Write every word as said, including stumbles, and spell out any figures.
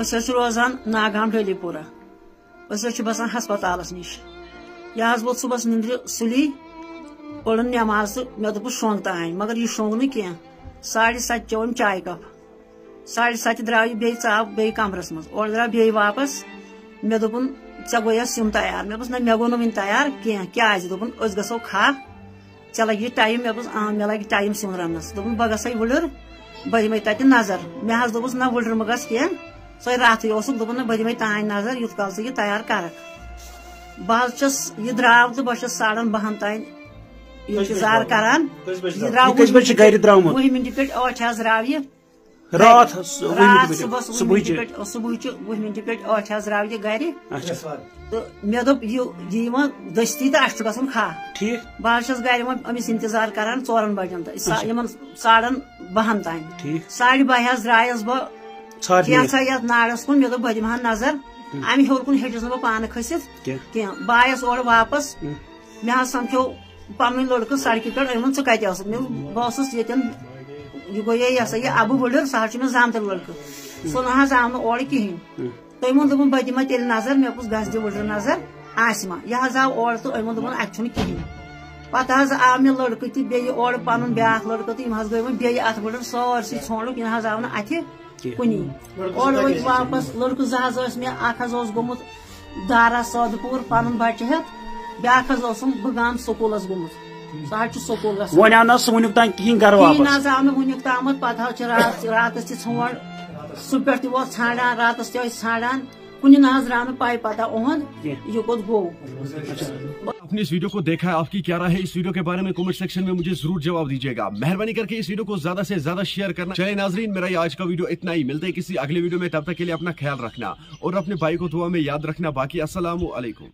أسۍ حظ چھِ روزان ناگام ڈلی پورہ۔ أسۍ حظ چھِ بسان ہسپتالس نِش۔ یہِ حظ ووٚتھ صُبحس نِندرِ سُلی، پٔرٕن نٮ۪ماز تہٕ مےٚ دوٚپُس شۄنٛگ تام، مگر یہِ شۄنٛگ نہٕ کینٛہہ۔ ساڑِ ستہِ چیوٚو أمۍ چایہِ کپ۔ ساڑِ ستہِ درٛاو یہِ بیٚیہِ، ژاو بیٚیہِ کمرس منٛز۔ اورٕ درٛاو بیٚیہِ واپس۔ مےٚ دوٚپُن، "ژےٚ گوٚیا سیُن تیار؟" مےٚ دوٚپُس، "نہ، مےٚ گوٚو نہٕ وُنہِ تیار کینٛہہ۔" "کیٛازِ؟" دوٚپُن، "أسۍ گژھو کھاہ۔" "ژےٚ لگہِ ٹایم؟" مےٚ دوٚپُس، "آ، مےٚ لگہِ ٹایم سیُن رننس۔" دوٚپُن، "بہٕ گژھے وُلر، بہٕ دِمے تتہِ نظر۔" مےٚ حظ دوٚپُس، "نہ، وُلر مہٕ گژھ کینٛہہ، ژٕ ہے راتھٕے اوسُکھ۔" دوٚپُن، "نہ، بہٕ دِمے تانۍ نظر، یوٗت کال ژٕ یہِ تیار کرکھ۔" بہٕ حظ چھَس، یہِ درٛاو تہٕ بہٕ چھَس ساڑن بَہَن تام انتظار کران۔ یہِ درٛاو یہِ کٔژِ بجہِ چھِ گرِ درٛامُت؟ وُہہِ مِنٹہِ پٮ۪ٹھ ٲٹھِ حظ درٛاو یہِ۔ راتھ س-، وُہہِ راتھ مِنٹہِ پٮ۪ٹھ، صُبحس وُہہِ صُبحٕچہِ۔ مِنٹہِ پٮ۪ٹھ، صُبحٕچہِ وُہہِ مِنٹہِ پٮ۪ٹھ ٲٹھِ حظ درٛاو یہِ گرِ۔ اچھا۔ تہٕ مےٚ دوٚپ، یہِ، یہِ یِوان دٔستی تہٕ اَسہِ چھُ گژھُن کھاہ۔ ٹھیٖک۔ بہٕ حظ چھَس گرِ وۄنۍ أمِس انتظار کران ژورَن بَجَن تہٕ سا-، اچھا۔ یِمَن ساڑَن بَہَن تام۔ ٹھیٖک۔ ساڑِ بَہہِ حظ درٛایَس بہٕ۔ ژھارنہِ۔ کینٛژھا یَتھ ناڑَس کُن، مےٚ دوٚپ، بہٕ دِمہٕ ہا نظر۔ اَمہِ ہیوٚر کُن ہیٚچِس نہٕ بہٕ پانہٕ کھٔسِتھ کینٛہہ۔ کینٛہہ۔ بہٕ آیَس اورٕ واپَس۔ مےٚ حظ سَمکھیو پَنُن لٔڑکہٕ سڑکہِ پٮ۪ٹھ، أمۍ ووٚن، "ژٕ کَتہِ ٲسٕکھ؟" مےٚ، "بہٕ اوسُس ییٚتٮ۪ن، یہِ گوٚو یہِ، یہِ ہسا یہِ اَبہٕ وُلر، سُہ حظ چھُ مےٚ زامتٕرۍ لٔڑکہٕ۔" سُہ نہ حظ آو نہٕ اورٕ کِہیٖنۍ۔ تٔمۍ ووٚن، دوٚپُن، "بہٕ دِمہٕ تیٚلہِ نظر۔" مےٚ دوٚپُس، "گژھ دِ وُلرِ نظر، آسہِ ما۔" یہِ حظ آو اورٕ تہٕ أمۍ ووٚن، دوٚپُن، "اَتہِ چھُنہٕ کِہیٖنۍ۔" پَتہٕ حظ آو مےٚ لٔڑکہٕ تہِ بیٚیہِ اورٕ پَنُن بیٛاکھ لٔڑکہٕ تہٕ یِم حظ گٔے وۄنۍ بیٚیہِ اَتھ وُلرِ سٲرسٕے ژھونٛڈُکھ، یہِ نہ حظ آو نہٕ اَتھِ کِہیٖنۍ۔ کُنی۔ اورٕ ؤتھۍ واپس، لٔڑکہٕ زٕ حظ ٲسۍ مےٚ، اکھ حظ اوس گوٚمُت دارا سٲدٕ پوٗر پنُن بچہٕ ہٮ۪تھ، بیٛاکھ حظ اوسُم بہٕ گام سکوٗلس گوٚمُت۔ سُہ حظ چھُ سکوٗل گژھان۔ وۄنۍ آو نہ سُہ وٕنیُک تام کِہیٖنۍ گرٕ کِہیٖنۍ واپس؟ نہ حظ آو نہٕ وٕنیُک تامَتھ۔ پتہٕ حظ چھِ راتس، راتس تہِ ژھونٛڈ، صُبح پٮ۪ٹھ تہِ ووت ژھانٛڈان، راتس تہِ ٲسۍ ژھانٛڈان، کُنہِ نہ حظ درٛاو نہٕ پَے پتہ اُہُنٛد کینٛہہ۔ یہِ کوٚت گوٚو۔ اچھا۔ आपने इस वीडियो को देखा है, आपकी क्या राय है इस वीडियो के बारे में? कमेंट सेक्शन में मुझे जरूर जवाब दीजिएगा। मेहरबानी करके इस वीडियो को ज्यादा से ज्यादा शेयर करना। चलिए नाजरीन, मेरा ये आज का वीडियो इतना ही। मिलते हैं किसी अगले वीडियो में, तब तक के लिए अपना ख्याल रखना और अपने भाई को दुआ में याद रखना। बाकी अस्सलाम वालेकुम।